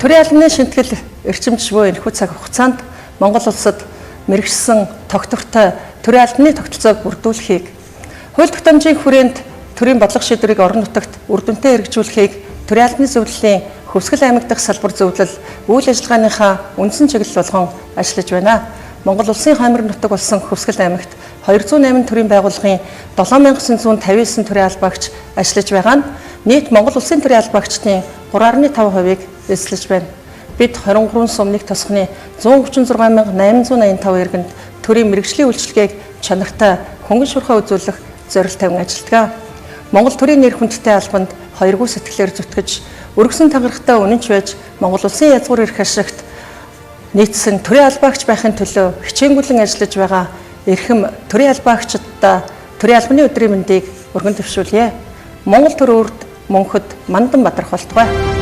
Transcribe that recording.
Төрийн албаны шинэтгэл эрчимж буй энэхүү цаг хугацаанд Монгол улсад мэргэшсэн тогтвортой төрийн албаны тогтолцоог бүрдүүлэхийг, хууль тогтоомжийн хүрээнд төрийн бодлого шийдвэрийг орон нутагт үр дүнтэй хэрэгжүүлэхийг төрийн албаны зөвлөлийн Хөвсгөл аймаг дахь салбар зөвлөл үйл ажиллагааныхаа үндсэн чиглэл болгон ажиллаж байна. Монгол улсын хоймор нутаг болсон Хөвсгөл аймагт 208 төрийн байгууллагын 7959 төрийн албаагч ажиллаж байгаа нь нийт Монгол улсын төрийн албаагчдын 3.5%-ийг эзлэж байна. Бид 23 сум нэг тосгоны 136,885 иргэнд төрийн мэргэжлийн үйлчилгээг чанартай хөнгөн шуурхай үзүүлэх зорилт тавин ажилладаг. Монгол төрийн нэр хүндтэй албанд хоёргүй сэтгэлээр зүтгэж, өргөсөн тангарахтай үнэнч байж Монгол улсын язгуур эрх ашигт нийцсэн төрийн албаагч байхын төлөө хичээнгүлэн ажиллаж байгаа эрхэм төрийн албаагчдаа төрийн албаны өдрийн мэндийг өргөн дэвшүүлье. Монгол төр үрд мөнхөд мандан бадрах болтугай.